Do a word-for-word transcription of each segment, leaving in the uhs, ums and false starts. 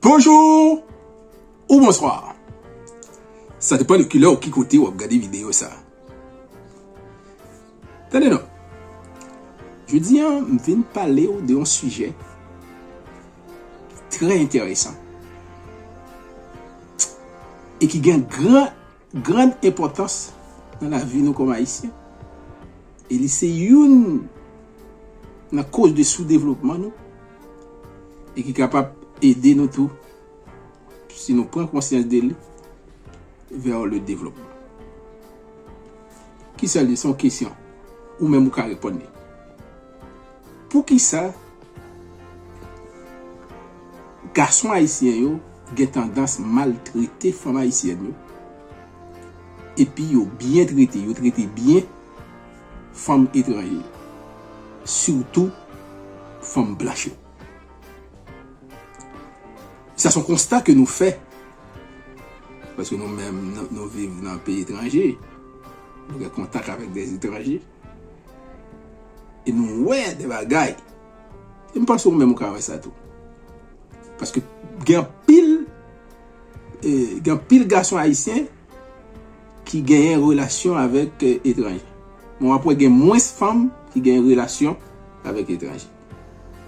Bonjou ou bonswa. Sa depann de kilè ou ki kote w ap gade videyo sa. Tande non. Jodi a, m vin pale w de yon sijè trè enteresan e ki gen gran, gran enpòtans nan lavi nou kòm Ayisyen. E li se youn nan koz de soudevlopman nou e ki kapab ede nou tou si nou pran konsyans de li, vers le développement. Kisa l ye? Se yon kesyon. Ou menm ou ka reponn li. Poukisa gason ayisyen yo gen tandans maltrete fanm ayisyèn yo, epi yo byen trete, yo trete byen fanm etranje yo, sitou fanm blanch yo? Sa se yon konsta ke nou fè. Paske nou menm, nou, nou viv nan peyi etranje. Nou gen kontak avèk de etranje. E nou wè de bagay. E m panse ou menm ou ka wè sa tou. Paske gen anpil, e, gen anpil gason ayisyen ki genyen relasyon avèk, e, etranje. Men w ap wè gen mwens fanm ki genyen relasyon avèk etranje.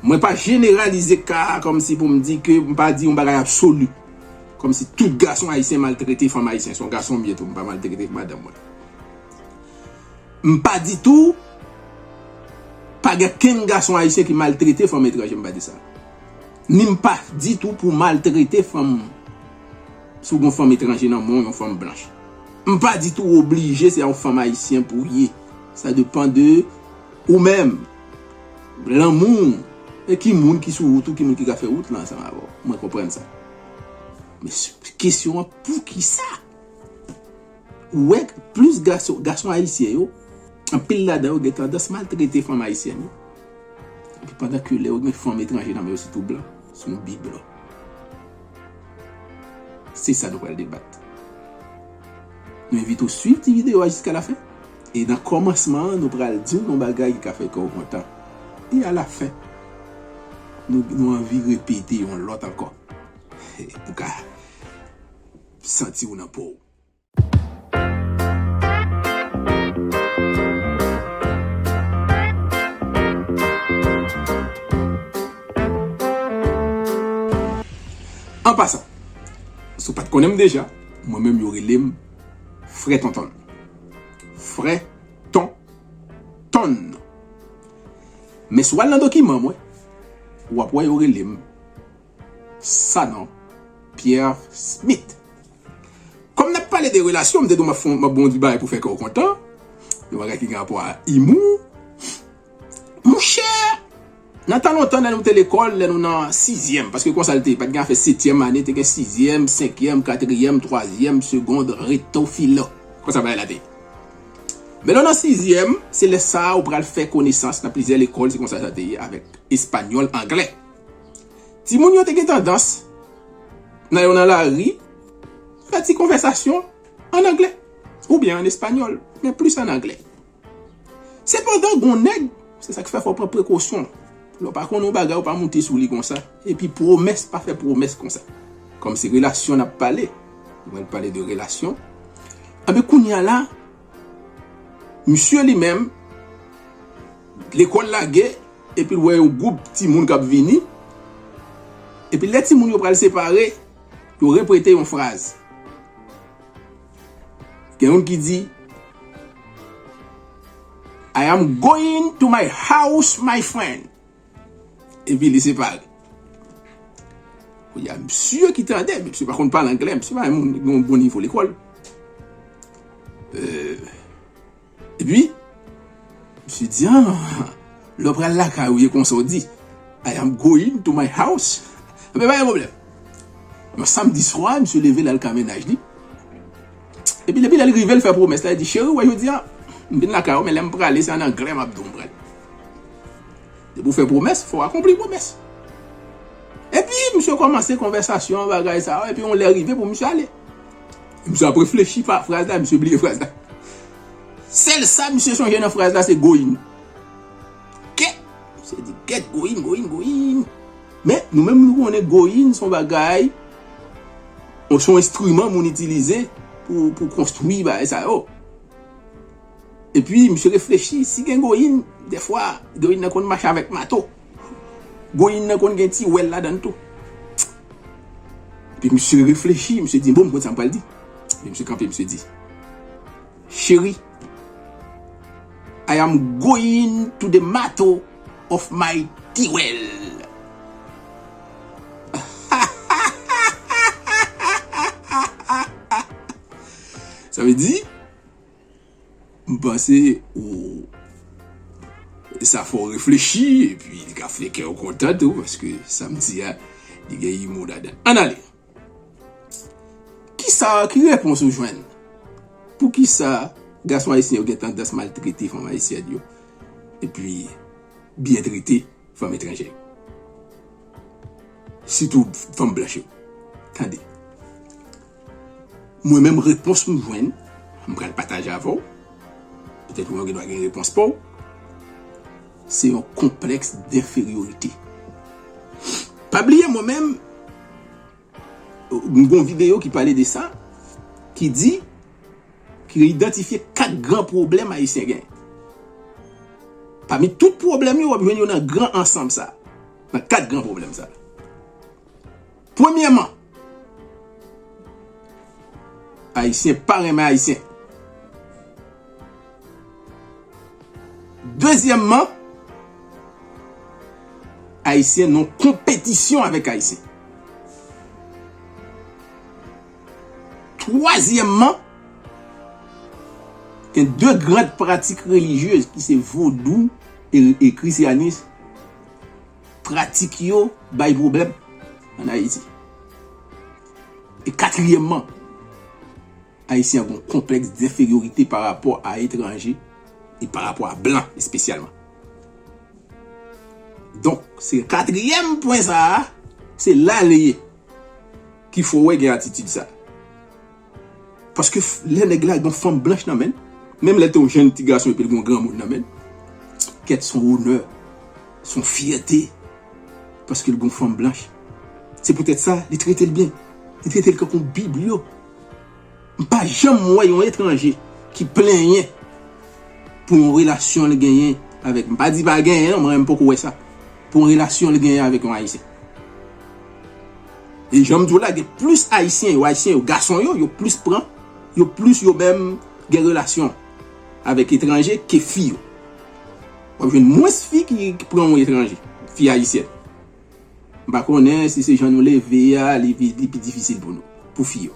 Mwen pa jeneralize ka a kòmsi pou m di ke m pa di yon bagay absoli. Kòmsi tout gason ayisyen maltrete fanm ayisyen. Se yon gason m ye tou, m pa maltrete madanm mwen. M pa di tou pa gen kenn gason ayisyen ki maltrete fanm etranje, m pa di sa. Ni m pa di tou pou maltrete fanm, si w gen yon fanm etranje nan men w, yon fanm blanch. M pa di tou w oblije se yon fanm ayisyen pou w ye. Sa depann de ou menm, lanmou w, e ki moun ki sou wout ou, ki moun ki ka fè wout lan ansanm avè w. Mwen konprann sa. Men s-, kesyon an, poukisa? Ou wè, plis gason, gason ayisyen yo, anpil ladan yo gen tandans maltrete fanm ayisyèn yo. Epi pandan ke lè yo gen fanm etranje nan men yo, sitou blan, se yon bib lò. Se sa nou pral debat. Nou envite w swiv ti videyo a jiska lafen. E nan kòmansman an, nou pral di w yon bagay ki ka fè kè w kontan. E alafen, nou, nou anvi repete yon lòt ankò. Ou ka santi w nan po w. An pasan, si w pa t konnen m deja, mwen menm yo rele m Frè Tontonn. Frè Tontonn. Men si w al nan dokiman mwen, w ap wè yo rele m Sanon Pierre Smith. Kòm n ap pale de relasyon, m te di w m ap fè yon, m ap ba w yon ti bagay pou fè kè w kontan. Yon bagay ki gen rapò a imou. Monchè, nan tan lontan, lè nou te lekòl, lè nou nan sizyèm, paske konsa l te ye, pa t gen afè setyèm ane, te gen sizyèm, senkyèm, katriyèm, twazyèm, segond, reto, filo. Konsa bagay la te ye. Men lè w nan sizyèm, se lè sa a ou pral fè konesans nan plizyè lekòl, se konsa sa te ye avèk espanyòl, anglè. Timoun yo te gen tandans nan yo nan lari, fè ti konvèsasyon ann anglè, oubyen ann espanyòl, men plis ann anglè. Sepandan, gen yon nèg, se sa k fè fò w pran prekosyon. Lè w pa konn yon bagay, ou pa moute sou li konsa. Epi pwomès, pa fè pwomès konsa. Kòm se relasyon n ap pale, nou pral pale de relasyon. Anben, kounye a la, misye li menm, lekòl lage, epi l wè yon gwoup timoun k ap vini. Epi lè timoun yo pral separe, yo repete yon fraz. Gen youn ki di, "I am going to my house, my friend." Epi li separe. Kounye a, misye ki tande, misye pa konn pale anglè, misye pa yon moun ki gen yon bon nivo lekòl. Euh, Epi, misye di, "Ah, lè w pral lakay ou, e konsa w di, 'I am going to my house.'" Enben, pa gen pwoblèm. Yon samdi swa, misye leve, l al ka mennaj li. Epi, depi lè l rive, l fè pwomès la, li di, "Cheri, w wè, jodi a, m vin lakay ou, men lè m prale, se ann anglè m ap di w m prale." Depi w fè pwomès, fò w akonpli pwomès. Epi, misye kòmanse konvèsasyon, bagay sa yo, epi yon lè rive pou misye ale. Misye ap reflechi pa fraz la, misye bliye fraz la. Sèl sa misye sonje nan fraz la, se going. Kèt! Misye di, "Kèt, going, going, going." Men, Nou menm nou konnen goyin se yon bagay, se yon enstriman moun itilize pou, pou konstwi bagay sa yo. Epi, misye reflechi, si gen goyin, dèfwa, goyin nan konn mache avèk mato. Goyin nan konn gen ti wèl ladan l tou. Epi, misye reflechi, misye di, bon, m konn sa m pral di. Epi, misye kanpe, misye di, cheri, I am going to the mato of my tiwèl. Sa vle di, m panse ou sa fè w reflechi, epi li ka fè kè w kontan tou, paske sa m di a, li gen imo ladan. Ann ale. Kisa, ki repons ou jwenn? Poukisa gason ayisyen yo gen tandans maltrete fanm ayisyèn yo, epi byen trete fanm etranje yo? Sitou fanm blanch yo. Tande. Mwen menm, repons m jwenn, m pral pataje avè w. Petèt ou gen dwa gen repons pa w. Se yon konplèks denferyorite. Pa bliye, mwen menm, m gen yon videyo ki pale de sa, ki di, ki idantifye kat gran pwoblèm ayisyen gen. Pami tout pwoblèm yo, w ap jwenn yo nan gran ansanm sa, nan kat gran pwoblèm sa. Premyèman, ayisyen pa renmen ayisyen. Dezyèmman, ayisyen nan konpetisyon avèk ayisyen. Twazyèmman, gen de gran pratik relijyez ki se vodou e, e krisyanis. Pratik yo bay pwoblèm ann Ayiti. E katriyèmman, ayisyen an gen yon konplèks denferyorite pa rapò a etranje e pa rapò a blan espesyalman. Donk, se katriyèm pwen sa a, se la l ye ki fè w wè gen atitid sa. Paske f-, lè nèg la gen yon fanm blanch nan men l, menm lè l te yon jenn ti gason epi l gen yon granmoun nan men l, kèt, se yon onè, se yon fyète, paske l gen yon fanm blanch. Se poutèt sa, li trete l byen. Li trete l kankou yon biblo. M pa janm wè yon etranje ki plenyen pou yon relasyon l genyen avèk, m pa di pa genyen non, mwen menm m poko wè sa. Pou yon relasyon l genyen avèk yon ayisyen. E jan m di w la, gen plis ayisyen yo, ayisyen yo, gason yo, yo plis pran, yo plis yo menm gen relasyon avèk etranje ke fi yo. W ap jwenn mwens fi ki, ki pran yon etranje, fi ayisyèn. M pa konnen si se jan nou leve a, li pi, li pi difisil pou nou, pou fi yo.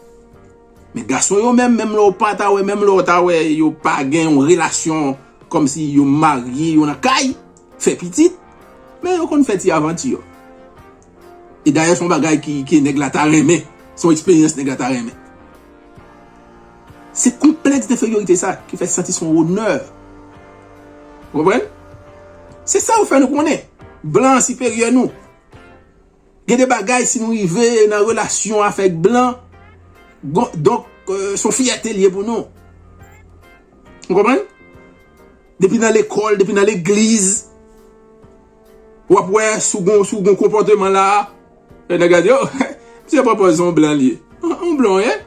Men gason yo menm, menm lè w pa ta wè, menm lè w ta wè yo pa gen yon relasyon kòmsi yo marye, yo nan kay, fè pitit, men yo konn fè ti avanti yo. E dayè, se yon bagay ki, ki nèg la ta renmen. Se yon eksperyans nèg la ta renmen. Se konplèks denferyorite sa ki fè santi se yon onè. Ou konprann? Se sa yo fè nou konnen. Blan an siperyè nou. Gen de bagay, si nou rive nan relasyon avèk blan, gon-, donk, euh, se yon fyète l ye pou nou. Ou konprann? Depi nan lekòl, depi nan legliz, w ap wè si w gon, si w gon konpòteman la, lè nèg la di, "Oh, misye pran pòz se yon blan l ye." Yon blan w ye?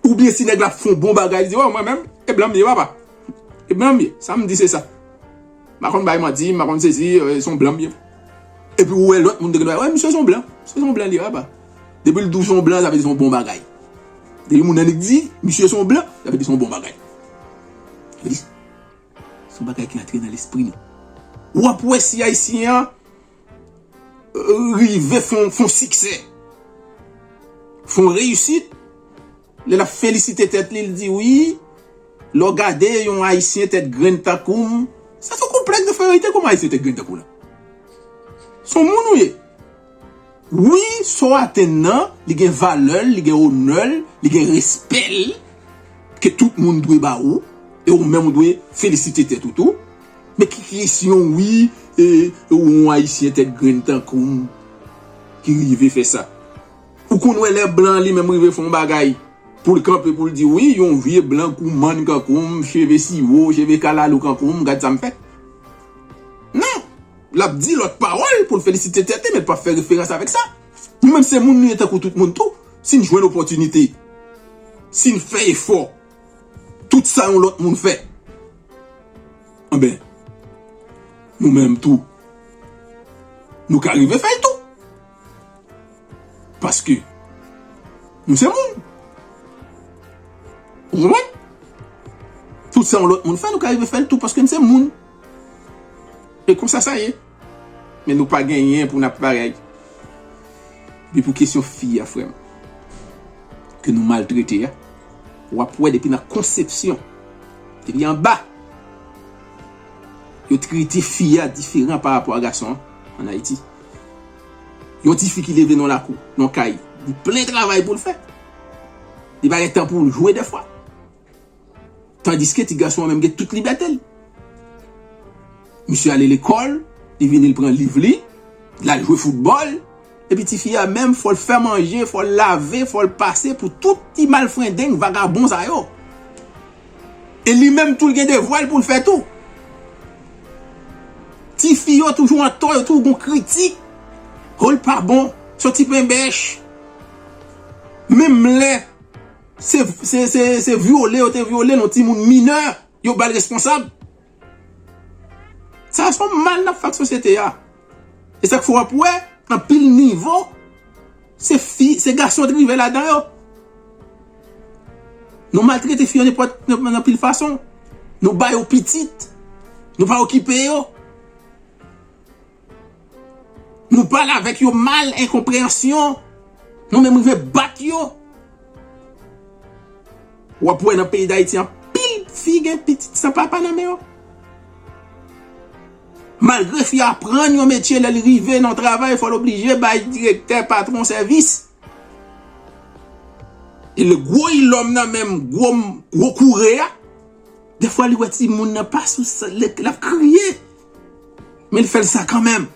Oubyen si nèg la ap fè yon bon bagay, li di, "Oh, mwen menm, e blan m ye, papa. E blan m ye. Sa m di, se sa. M pa konn bay manti, m pa konn sezi, e, se yon blan m ye." Epi ou wè lòt moun te gen dwa, "Wè, misye se yon blan. Misye se yon blan li ye, papa." Depi l di w se yon blan, sa vle di se yon bon bagay. Depi moun nan di, "Misye se yon blan," sa vle di se yon bon bagay. Sa vle di, se yon bagay ki antre nan lespri nou. W ap wè si Ayisyen an, euh, rive fè yon, fè yon siksè, fè yon reyisit, lè l ap felisite tèt li, l di, "Wi, lè w gade yon Ayisyen tèt grenn tankou m," sa se yon konplèks denferyorite, kòman Ayisyen tèt grenn tankou w la? Se yon moun ou ye. Wi, sa w atenn nan, li gen valè l, li gen onè l, li gen respè l, ke tout moun dwe ba ou, e ou menm ou dwe felisite tèt ou tou. Men ki kesyon, wi, e, e ou yon Ayisyen tèt grenn tankou m ki rive fè sa? Ou konn wè lè blan li menm rive fè yon bagay, pou l kanpe, pou l di, "Wi, yon vye blan kou mann kankou m, cheve siwo, cheve kalalou kankou m, gad sa m fè." Non! L ap di lòt pawòl pou l felisite tèt li, men l p ap fè referans avèk sa. Nou menm se moun nou ye tankou tout moun tou. Si n jwenn opòtinite, si n fè efò, tout sa yon lòt moun fè, anben, nou menm tou, nou ka rive fè l tou. Paske nou se moun. Ou konprann? Tout sa yon lòt moun fè, nou ka rive fè l tou paske n se moun. E konsa sa ye. Men nou pa genyen pou n ap parèy. Epi pou kesyon fi a, frè m, ke nou maltrete a, w ap wè depi nan konsepsyon, depi anba, yo trete fi a diferan pa rapò a gason an ann Ayiti. Yon ti fi ki leve nan lakou, nan kay, li plen travay pou l fè. Li pa gen tan pou l jwe dèfwa. Tandiske ti gason an menm gen tout libète l. Misye ale lekòl, li vini, li pran liv li, l al jwe foutbòl. Epi tifi a menm, fò l fè manje, fò l lave, fò l pase pou tout ti malfrendeng vagabon sa yo. E li menm tou, l gen devwa l pou l fè tou. Tifi yo toujou antò, yo toujou gon kritik. Oh, l pa bon, se yon ti penbèch. Menm lè se, se, se, se vyole yo te vyole l, yon timoun minè, yo ba l responsab. Sa se yon mal n ap fè ak sosyete a. E sa k fè w ap wè, anpil nivo, se fi, se gason t rive ladan yo. Nou maltrete fi yo nenpòt, nan, nan anpil fason. Nou ba yo pitit. Nou pa okipe yo. Nou pale avèk yo mal, enkonpreyansyon. Nou menm rive bat yo. W ap wè nan peyi Dayiti, anpil fi gen pitit san papa nan men yo. Malgre fi a aprann yon metye, lè l rive nan travay, fò l oblije bay direktè, patwon sèvis. E le gwo ilòm nan menm, gwo, gwo koure a, dèfwa li wè timoun nan pa sou sa, l, l ap kriye. Men l fè l sa kanmenm.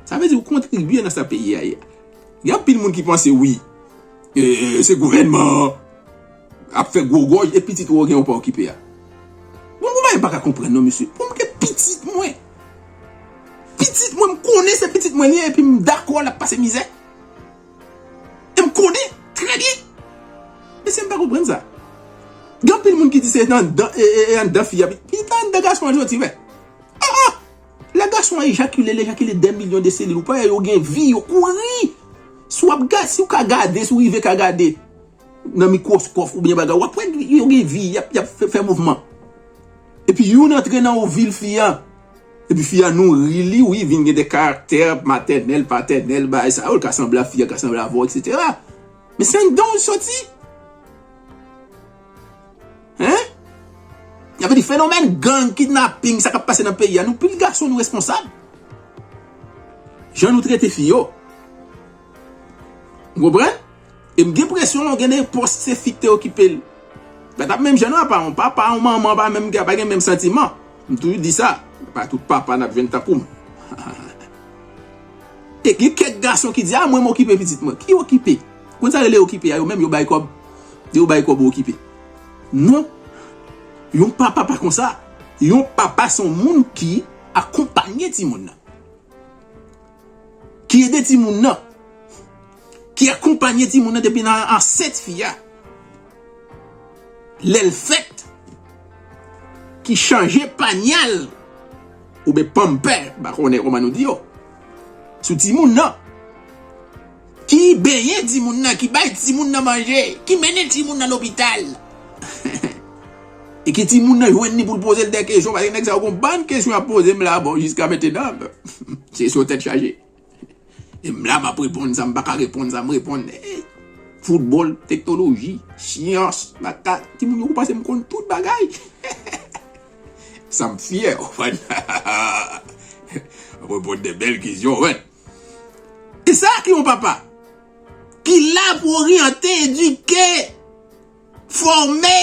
Sa vle di ou kontribye nan sa peyi a ye. Gen anpil moun ki panse, wi, e, e, se gouvènman an ap fè gwo gòj e pitit ou gen ou pa okipe a. Bon, mwen pa ka konprann non, mesye. Pou m gen pitit mwen, pitit mwen, m konnen se pitit mwen li ye, epi m dakò l ap pase mizè. E m konnen trè byen. Mesye, m pa konprann sa. Gen anpil moun ki di se nan anndan, e, e, e anndan fi a, pitit anndan gason an soti, vre. Ah, ah! Lè gason an ejakile, l ejakile dè milyon de selil, ou pa wè yo gen vi, yo kouri. Si w ap ga-, si w ka gade, si w rive ka gade nan mikwoskòp oubyen bagay, w ap wè yo gen vi, y ap, y ap fè, fè mouvman. Epi youn antre nan ovil fi a. Epi fi a nouri li, wi, vin gen de karaktè matènèl, patènèl, bagay sa yo, l ka sanble a fi a, ka sanble avè w, etsetera. Men se anndan w l soti. Hein? Sa vle di fenomèn gang, kidnaping, sa k ap pase nan peyi a, nou pil gason nou responsab. Jan nou trete fi yo. Ou konprann? E m gen enpresyon gen de pòs se fi k te okipe l. Gad ap menm jan non, apa yon papa, yon manman pa menm, pa gen menm santiman. M toujou di sa, pa tout papa n ap jwenn tankou m. E gen kèk gason ki di, "A, mwen m okipe pitit mwen." Ki okipe? Konn sa rele okipe a, yo menm yo bay kòb. Yo bay kòb ou okipe. Non. Yon papa pa konsa. Yon papa se yon moun ki akonpanye timoun nan. Ki ede timoun nan. Ki akonpanye timoun nan depi nan ansent fi a. Lè l fèt, ki chanje panyal oubyen panpè, m pa konnen kòman nou di yo, sou timoun nan, ki benyen timoun nan, ki bay timoun nan manje, ki mennen timoun nan lopital. E ki timoun nan jwenn li pou l poze l de kesyon, paske nèg sa yo gon bann kesyon y ap poze m la, bon, jiska mentnan, se sou tèt chaje. E m la, m ap reponn sa m pa ka reponn, sa m reponn. Ey, foutbòl, teknoloji, syans, matak, timoun yo panse m konn tout bagay. Sa m fyè, w konprann? M ap reponn de bèl kesyon, w konprann? E sa ki yon papa ki la pou oryante, edike, fòme,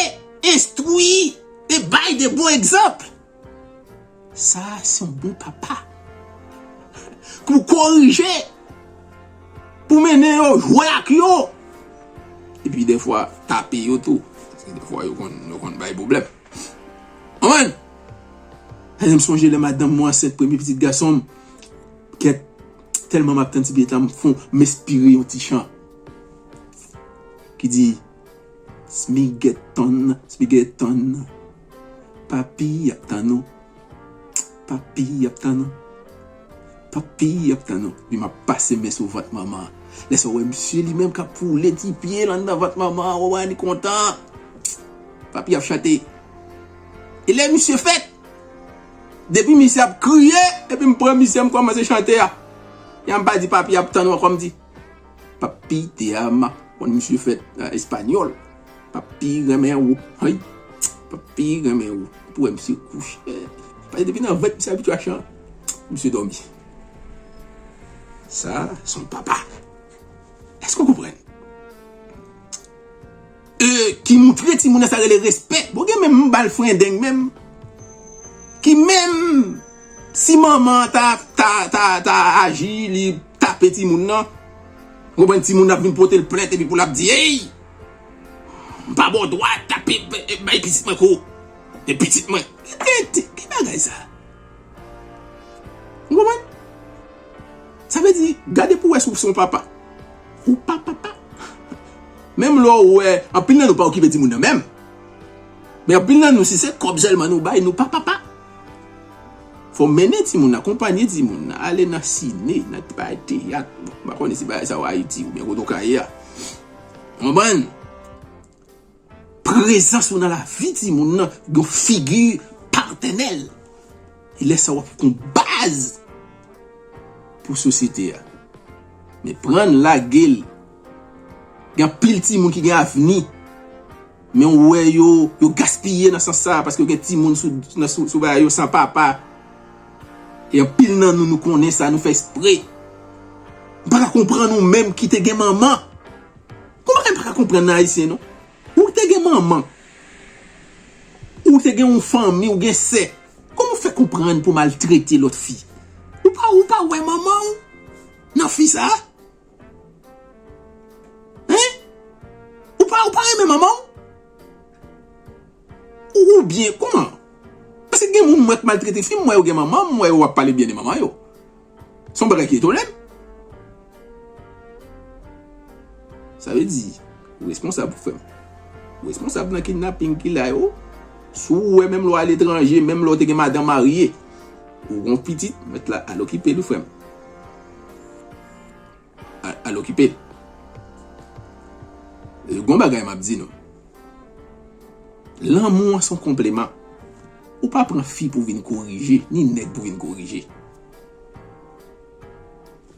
enstwi e bay de bon egzanp. Sa se yon bon papa. Pou korije, pou mennen yo, jwe ak yo. Epi defwa, tape yo tou. Paske defwa, yo konn, yo konn bay pwoblèm. Konprann? Sa fè m sonje lè madanm mwen ansent premye pitit gason m. Kèt, tèlman m ap tann ti biyèt la, m fon, m espire yon ti chan ki di, Smigèt tann, Smigèt tann. Papi ap tann ou. Papi ap tann ou. Papi ap tann ou. Epi m ap pase men sou vant manman an. Lè sa w wè misye li menm k ap woule ti pye l anndan vant manman an, w wè li kontan. Papi ap chante. E lè misye fèt, depi misye ap kriye, epi m pran misye, m kòmanse chante a. Ya m pa di papi ap tann ou ankò, m di, Papi te ama. Konn misye fèt, eh, espanyòl. Papi renmen ou. Hay. Papi renmen ou. Pou wè misye kouche. Paske depi nan vant misye abitye a chan. Misye dòmi. Sa, se yon papa. Èske w konprann? E, ki montre timoun nan sa rele respè. Bon, gen menm m ba l frendeng menm. Ki menm si manman an ta, ta, ta, ta aji, li tape timoun nan. Ou konprann, timoun nan ap vin pote l plent epi pou l ap di, Ey! M pa ba w dwa tape, bay pitit mwen kou. E pitit mwen. Ki, ki, ki bagay sa? Ou konprann? Sa vle di, gade pou wè si w se yon papa. Ou pa papa. Menm lè w wè, anpil nan nou pa okipe timoun nan menm. Men anpil nan nou, si se kòb sèlman nou bay, nou pa papa. Fò w mennen timoun nan, akonpanye timoun nan, ale nan sine, nan bay teyat. Bon, m pa konnen si bagay sa yo Ayiti oubyen kote w ka ye a. Konprann? Prezans ou nan lavi timoun nan, yon figi patènèl. E lè sa w ap fè yon baz pou sosyete a. Men pran l, lage l. Gen anpil timoun ki gen avni. Men w wè yo, yo gaspiye nan sans sa, paske gen timoun sou, nan, sou, sou bagay yo san papa. E anpil nan nou, nou konnen sa, nou fè espre. M pa ka konprann ou menm ki te gen manman. Kòman m pa ka konprann nan Ayisyen, non? Ou te gen manman. Ou te gen yon fanmi, ou gen sè. Kòman w fè konprann pou maltrete lòt fi? Ou pa, ou pa wè manman w nan fi sa? Hein? Ou pa, ou pa renmen manman w? Ou, oubyen, kòman? Paske gen moun mwen k maltrete fi, m wè yo gen manman, m wè yo ap pale byen de manman yo. Se yon bagay ki etone m. Sa vle di, ou responsab, frè m. Ou responsab nan kidnaping ki la yo. Si w wè, menm lè w aletranje, menm lè w te gen madanm marye, ou gon pitit, mèt la, al okipe l wi, frè m. Al, al okipe l. Gon bagay m ap di nou. Lanmou an se yon konpleman. Ou pa pran fi pou vin korije, ni nèg pou vin korije.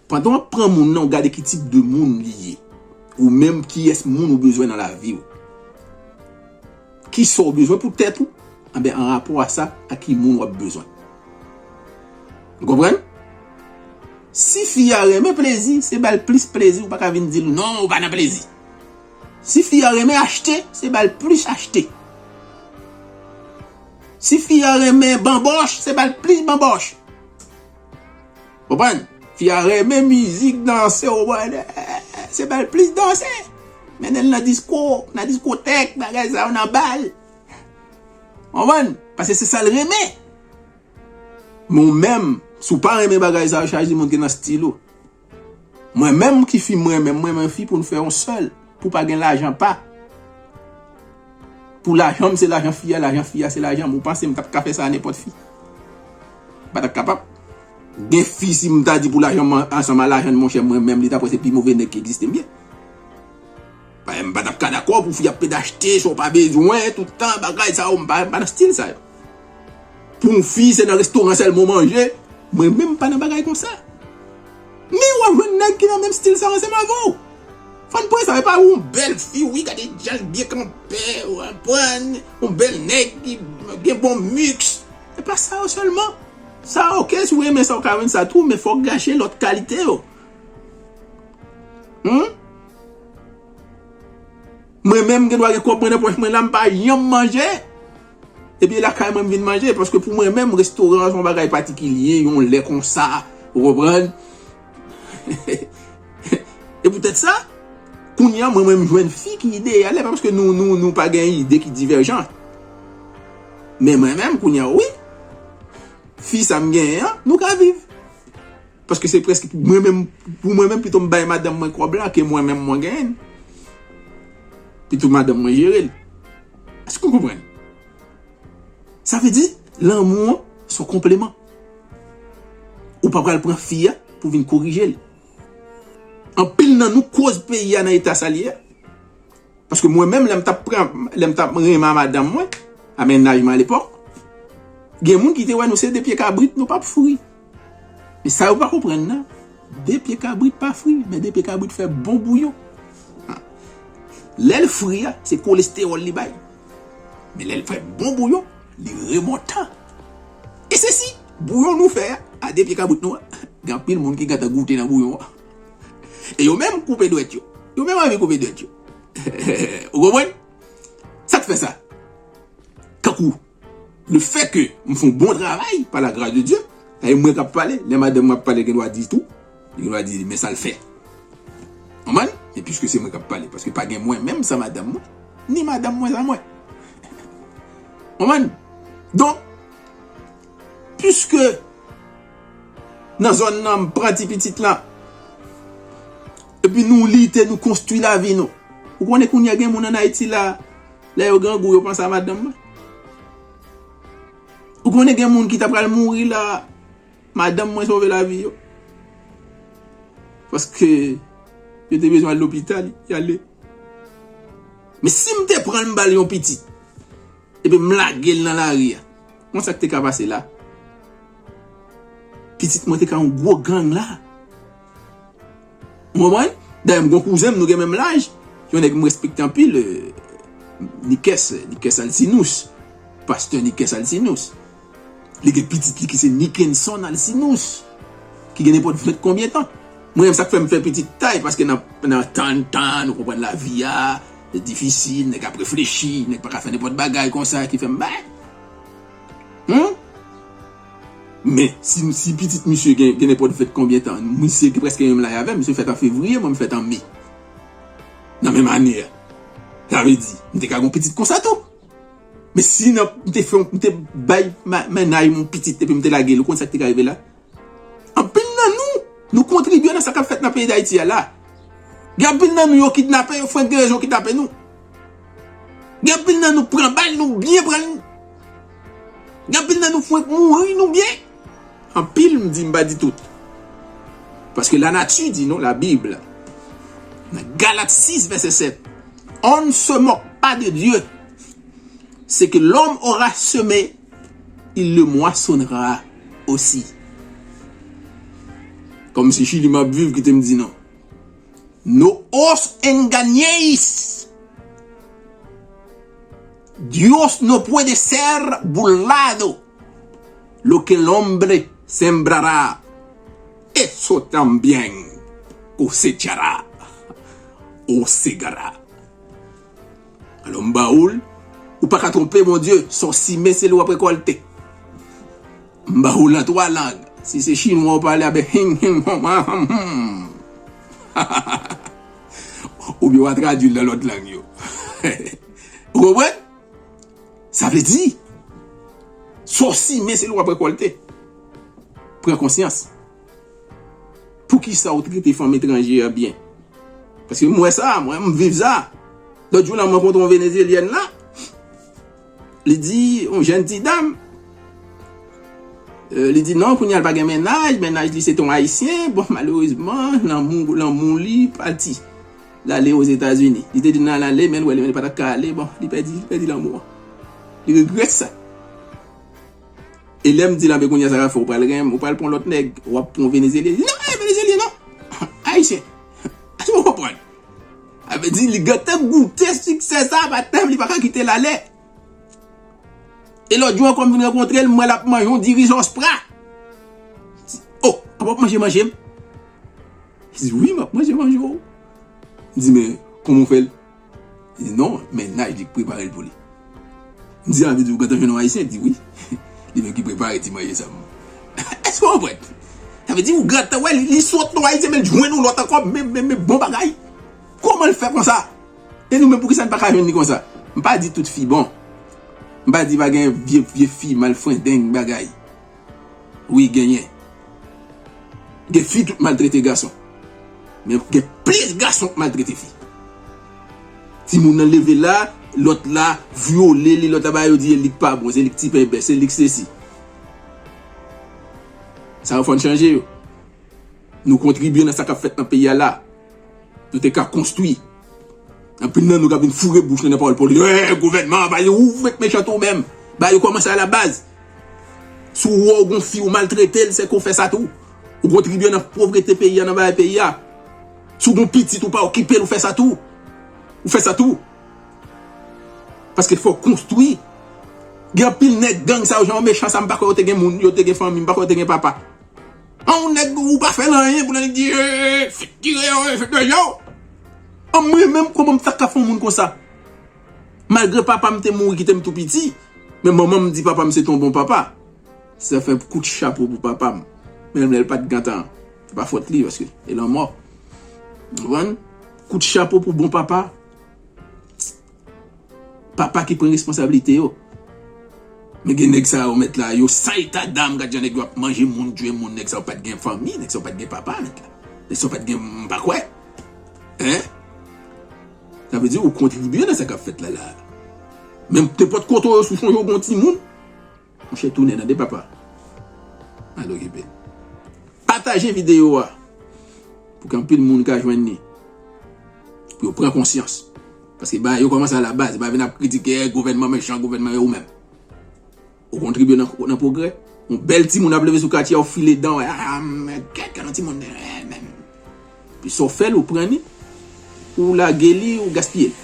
Pandan w ap pran moun nan, w gade ki tip de moun li ye. Ou menm, kiyès moun ou bezwen nan lavi w. Kisa w bezwen pou tèt ou? Anben, an rapò a sa, a ki moun w ap bezwen. Ou konprann? Si fi a renmen plezi, se ba l plis plezi, ou pa ka vin di l, "Non, ou pa nan plezi." Si fi a renmen achte, se ba l plis achte. Si fi a renmen banbòch, se ba l plis banbòch. Konprann? Fi a renmen mizik, danse, ou konprann? Se ba l plis danse. Mennen l nan disko, nan diskotèk, bagay sa yo, nan bal. Konprann? Paske se sa l renmen. Men ou menm, si w pa renmen bagay sa yo, chaje moun ki nan stil ou. Mwen menm ki fi mwen menm, mwen menm fi pou n fè yon sèl, pou pa gen lajan pa. Pou lajan m se lajan fi a, lajan fi a se lajan m. Ou panse m t ap ka fè sa a nenpòt fi? M pa t ap kapab. Gen fi, si m ta di pou lajan m ansanm a lajan l, monchè, mwen menm, li t ap wè se pi move nèg ki egziste m ye. Bagay m pa t ap ka dakò pou fi ap pede achte sa w pa bezwen, tout tan, bagay sa yo, m pa, m pa nan stil sa yo. Pou yon fi, se nan restoran sèlman w manje, mwen menm m pa nan bagay konsa. Men w ap jwenn nèg ki nan menm stil sa yo ansanm avè w. Fò n pran sa, e pa yon bèl fi, wi, gade jan l byen kanpe, w konprann, yon bèl nèg ki gen bon miks. E pa sa yo sèlman. Sa oke, si w renmen sa, w ka jwenn sa tou, men fò w gache lòt kalite yo. Hmm? Mwen menm, gen dwa gen kòb mwen nan pòch mwen la, m pa janm manje. Epi lakay mwen, m vin manje, paske pou mwen menm, restoran se yon bagay patikilye, yon lè konsa, ou konprann? E poutèt sa, kounye a, mwen menm, m jwenn fi ki ideyal, e pa paske nou, nou, nou pa gen ide ki divèjan. Men mwen menm, kounye a, wi. fi sa m genyen an, nou ka viv. Paske se prèske mwen menm, pou mwen menm, pito m bay madanm mwen kòb la ke mwen menm mwen genyen l. Pito madanm mwen jere l. Èske w konprann? Sa vle di, lanmou an, se yon konpleman. Ou pa pral pran fi a pou vin korije l. Anpil nan nou koz peyi a nan eta sa l ye a. Paske mwen menm, lè m t ap pran, lè m t ap renmen a madanm mwen, a mennaj mwen alepòk, gen moun ki te wè nou se de pye kabrit, nou p ap fri. Men sa yo pa konprann nan, de pye kabrit pa fri, men de pye kabrit fè bon bouyon. Lè l fri a, se kolestewòl li bay. Men lè l fè bon bouyon, li remontan. E se si, bouyon nou fè a, a de pye kabrit nou an, gen anpil moun ki gentan goute nan bouyon an. E yo menm koupe dwèt yo. Yo menm anvi koupe dwèt yo. Ou konprann? Sa k fè sa? Kankou, le fè ke m fè yon bon travay, pa la gras de Dye, e mwen k ap pale, lè madanm mwen ap pale, gen dwa di tou, li gen dwa di, men sa l fè. Konprann? E piske se mwen k ap pale, paske pa gen mwen menm san madanm mwen, ni madanm mwen san mwen. Konprann? Donk, piske nan zòn nan, m pran ti pitit lan, epi nou lite, nou konstwi lavi nou. Ou konnen kounye a gen moun ann Ayiti la, lè yo grangou, yo panse a madanm mwen. Ou konnen gen moun ki ta pral mouri la, madanm mwen sove lavi yo. Paske yo te bezwen al lopital, y ale. Men si m te pran l, m ba l yon pitit, epi m lage l nan lari a, konn sa k te ka pase la? Pitit mwen te ka yon gwo gang la. Ou konprann? Dayè, m gon kouzen m, nou gen menm laj. Yon nèg m respekte anpil, euh, Nikès, Nikès Alcinous. Pastè Nikès Alcinous. Li gen pitit li ki se Nikenson Alcinous, ki gen nenpòt vennkonbyen tan. Mwen menm, sa k fè m fè pitit tay, paske nan, nan tan, tan, nou konprann lavi a, se difisil, nèg ap reflechi, nèg pa ka fè nenpòt bagay konsa, ki fè m bay. Hmm? Men, si, si pitit misye gen, gen nenpòt vennkonbyen tan, misye gen prèske menm laj avè m, misye fèt an fevriye, mwen m fèt an me. Nan menm ane a. Sa vle di, m te ka gon pitit konsa tou. Men si nan, m te fè, m te bay ma-, mennaj mwen pitit, epi m te lage l, ou konn sa k te ka rive la? Anpil nan nou, nou kontribye nan sa k ap fèt nan peyi Dayiti a la. Gen anpil nan nou yo kidnape, yo fwenk gen rezon kidnape nou. Gen anpil nan nou pran bal, nou byen pran l. Gen anpil nan nou fwenk mouri, nou byen. Anpil, m di, m pa di tout. Paske lanati di nou, Labib, nan Galat sis, vèsè sèt, on ne se moque pas de Dieu. Ce que l'homme aura semé, il le moissonnera aussi. Kòmsi Chili m ap viv, kite m di non. No os engañéis. Dios no puede ser burlado. Lo que el hombre sembrará, eso también cosechará o segará. Alò, m ba ou l, ou pa ka twonpe Bondye, sa w simen, se li w ap rekòlte. M ba ou l nan twa lang. Si se chinwa w pale, a ben, him, him, hom, ha, ham, hmm. Oubyen w a tradui l nan lòt lang yo. Ou konprann? Sa vle di, sa w simen, se li w ap rekòlte. Pran konsyans. Poukisa w trete fanm etranje a byen? Paske m wè sa, mwen, m viv sa. Lòt jou la, m rankontre yon Venezyelyèn la. Li di, yon jèn ti dam, euh, li di non, kounye a l pa gen mennaj, mennaj li se t on Ayisyen. Bon, malerezman, lanmou, lanmou li pati. L ale Ozetazini. Li te di l nan l ale, men l wè li, men li pa t ap ka ale. Bon, li pèdi, li pèdi lanmou an. Li regrèt sa. E lè m di l, a ben kounye a sa k ap fè w pral renmen, ou pral pran lòt nèg, w ap pran yon Venezyelyen. Li di, non, e Venezyelyen non. Ayisyen. Èske w konprann? Sa vle di, li gentan goute siksè sa, patnè m, li pa ka kite l ale. E lòt jou ankò, m vin rankontre l, m wè l ap manje yon diri zòspra. Di, o, w ap manje manje m? Li di, wi, m ap manje manje w. M di, men, kòman w fè l? Li di, non, mennaj li k prepare l pou li. M di, sa vle di ou gentan jwenn yon Ayisyen? Li di, wi. Li menm ki prepare ti manje sa pou mwen. Èske w konprann? Sa vle di ou gentan wè, li, li sot nan Ayisyen, men l jwenn yon lòt ankò, men, men, men bon bagay. Kòman l fè konsa? E nou menm, poukisa n pa ka jwenn li konsa? M pa di tout fi bon. M pa di pa gen vye, vye fi malfrendeng bagay. Wi, genyen. Gen fi tou k maltrete gason. Men gen plis gason k maltrete fi. Timoun nan leve la, lòt la vyole li, lòt la ba yo di li k pa bon, se li k ti penben, se li k sesi. Sa yo fò n chanje yo. Nou kontribye nan sa k ap fèt nan peyi a la. Nou te ka konstwi. Anpil nan nou ka vin foure bouch nou nan pawòl politik. Eh, gouvènman, ba yo, ou met mechan tou menm. Ba yo kòmanse a la baz. Si w wè w gon fi, ou maltrete l, se ke w fè sa tou. Ou kontribye nan povrete peyi a, nan bagay peyi a. Si w gon pitit, ou pa okipe l, ou fè sa tou. Ou fè sa tou. Paske fò w konstwi. Gen anpil nèg gang sa yo, jan yo mechan sa, m pa kwè yo te gen moun, yo te gen fanmi, m pa kwè yo te gen papa. An, yon nèg ou pa fè l anyen pou nèg di, eh, fèk tire yo, eh, fèk manje yo. An, mwen menm, kòman m ta ka fè yon moun konsa? Malgre papa m te mouri, kite m tou piti, men manman m di papa m se te yon bon papa. Sa fè kout chapo pou papa m. Menm lè l pa t gentan, se pa fòt li, paske e lanmò. Ou konprann? Kout chapo pou bon papa. Papa ki pran responsablite yo. Men gen nèg sa yo mèt la, yo san eta dam, gad jan nèg yo ap manje moun, tye moun, nèg sa yo pa t gen fanmi, nèg sa yo pa t gen papa, mèt la. Nèg sa yo pa t gen, m pa kwè. Hein? Sa vle di ou kontribye nan sa k ap fèt la, la. Menm nenpòt kote yo, si w sonje w gon timoun, monchè, tounen nan de papa. Al okipe l. Pataje videyo a pou ke anpil moun ka jwenn li. Pou yo pran konsyans. Paske bagay yo kòmanse a la baz. Pa vin ap kritike, eh, gouvènman mechan, gouvènman yo ou menm. Ou kontribye nan, nan pwogrè. Yon bèl timoun ap leve sou katye a, ou file dan, ah, men kèk nan timoun, eh, men. Pi sa w fè l, ou pran li, ou lage li, ou gaspiye l.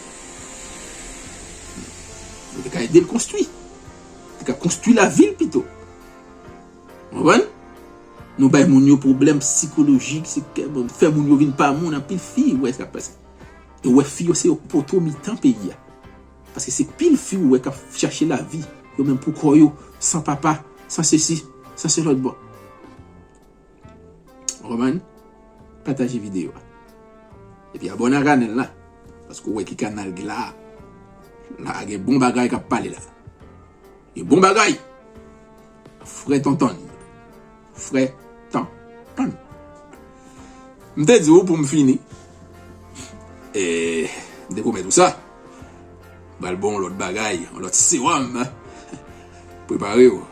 Ou te ka ede l konstwi. Ou te ka konstwi lavi l pito. Ou konprann? Nou bay moun yo pwoblèm sikolojik, se kè, bon, fè moun yo vin pa moun, anpil fi, ou wè sa k ap pase. E ou wè fi yo se yo k poto mitan peyi a. Paske se pil fi ou wè k ap chache lavi, yo menm pou kò yo, san papa, san sesi, san se lòt bò. Ou konprann? Pataje videyo a. Epi abòne a kanal la. Paske ou wè ki kanal gen la. La gen bon bagay k ap pale la. Gen bon bagay. Frè Tonton. Frè Tonton. M te di w pou m fini. E, m te pwomèt ou sa. M pral ba w yon lòt bagay, yon lòt sewòm. Prepare w.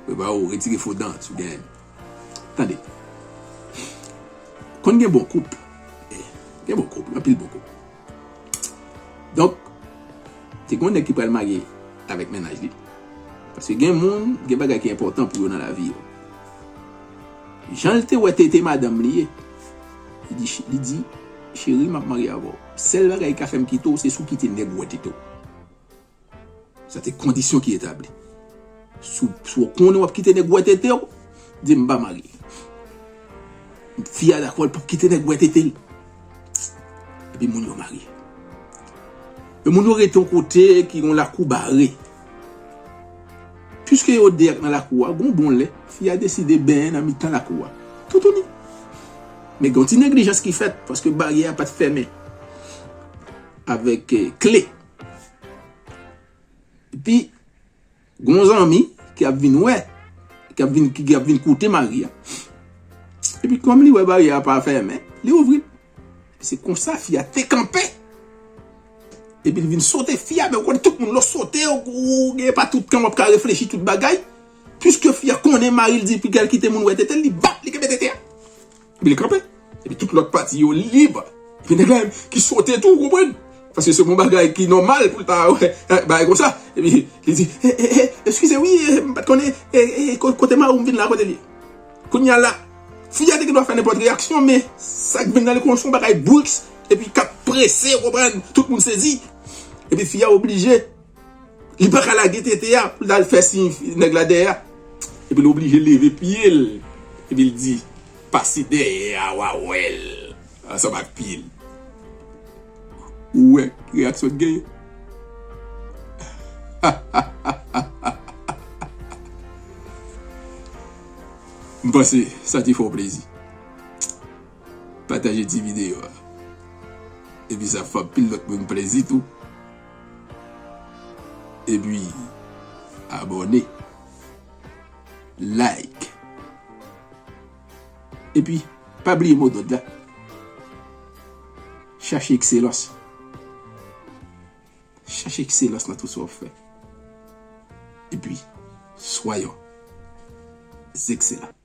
Prepare w, retire fo dan si w genyen. Tande. Konn gen bon koup. Eh, gen bon koup, anpil bon koup. Donk, te gen yon nèg ki pral marye avèk mennaj li. Paske gen moun, gen bagay ki enpòtan pou yo nan lavi yo. Jan l te wè tete madanm li ye, li di, li di, cheri, m ap marye avè w. Sèl bagay ki ka fè m kite w, se si w kite nèg wè tete w. Sa te kondisyon ki etabli. Si w, si w konnen w ap kite nèg wè tete w, di m pa marye. Fi a dakò, l p ap kite nèg wè tete l. Epi moun yo marye. Men moun yo rete yon kote ki yon lakou bare. Piske yo de ak nan lakou a, gon bon lè, fi a deside benyen nan mitan lakou a. Toutouni. Men gen yon ti neglijans ki fèt, paske baryè a pa t fèmen avèk, eh, kle. Epi, gon zanmi ki ap vin wè, ki ap vin, ki, ki ap vin koute mari a. Epi, kòm li wè baryè a pa fèmen, li ouvri l. Se konsa fi a te kanpe. Epi, li vin sote fi a, men ou konnen tout moun lè w sote, ou, ou gen pa tout tan w ap ka reflechi tout bagay. Piske fi a konnen mari l di, epi kè l kite moun wè tete l, li bat, li kenbe tete a. Epi li kanpe. Epi tout lòt pati yo lib. Epi nèg la menm ki sote tou, ou konprann? Paske se yon bagay ki nòmal pou l ta wè, eh, bagay konsa. Epi li di, eh, eh, eh, eskize wi, eh, m pa t konnen, eh, eh, ko-, kote mari w, m vin la, kote l ye? Kounye a la, fi a te gen dwa fè nenpòt reyaksyon, men sa k vin nan li konn se yon bagay briks, epi k ap prese, ou konprann? Tout moun sezi. Epi fi a oblije Li pa ka lage tete a pou l al fè siy nèg la dèyè a. Epi l oblije leve pye l. Epi l di, pase dèyè a, w a wè l ansanm ak pye l. Ou wè ki reyaksyon l genyen? M panse sa te fè w plezi. Pataje ti videyo a. Epi sa fè anpil lòt moun plezi tou. Epi, abòne. like. Epi, pa bliye mo dòd la. Chache ekselans. Chache ekselans nan tout sa w ap fè. Epi, soyons excellents.